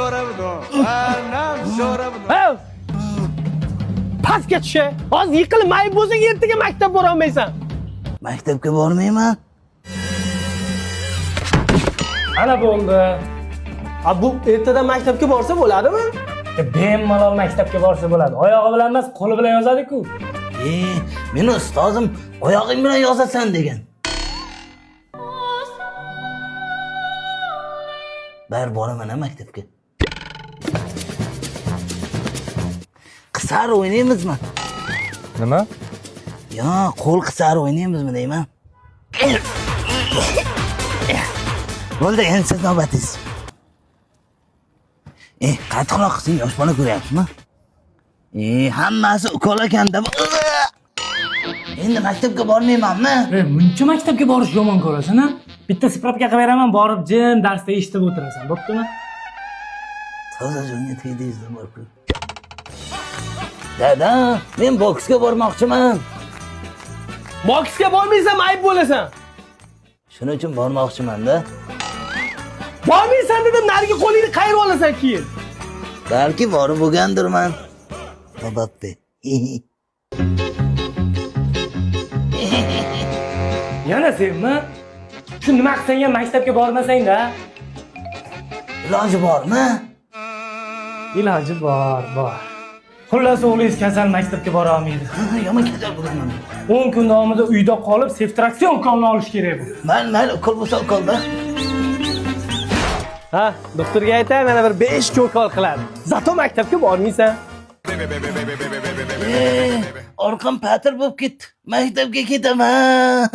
Все равно, а нам все равно. Ha? Pastga tusha. Hozir yiqilib mayib bo'lsang, ertaga maktab bora olmaysan. Maktabga bormayman. Ana bo'ldi. A bu ertadan maktabga borsa bo'ladimi? Bemalol maktabga borsa bo'ladi. Oyog'i bilan emas, qo'li bilan yozadi-ku. E, meni ustozim oyog'ing bilan yozasan degan. Bari boraman a maktabga. Qisar o'ynaymizmi? Nima? Yo, qo'l qisar o'ynaymizmi deyman. Bo'ldi, endi siz navbatingiz. E, qattiqroq qilsang yosh bola ko'ryapsizmi? E, hammasi ukol ekanda. Endi maktabga bormaymanmi? E, muncha maktabga borish yomon ko'rasan, a? Bitta spravka qilib beraman, borib jim darsda eshitib o'tirasan. Bo'ptimi? Toza jonga tegdingiz borku. Dada, men boksga bormoqchiman. Boksga bormaysan, mayib bo'lasan. Shuning uchun bormoqchiman-da. Bormaysan dedim, narigi qo'lingni qayirib olasan keyin. Balki borib bo'lgandirman. Mbappe. Yana senmi? Shu nima qilsang ham maktabga bormasang-da. Iloji bormi? Iloji bor, bor. Xullas, o'g'lingiz kasal, maktabga bora olmaydi. Ha, yomon kasal bo'laman. 10 kun davomida uyda qolib, seftriakson ukolini olish kerak bu. Mayli, mayli, ukol bo'lsa ukolda. Ha, doktorga aytay, mana bir 5 kun ukol qiladi. Zato maktabga bormaysan. E, orqam patir bo'lib ketdi. Maktabga ketaman.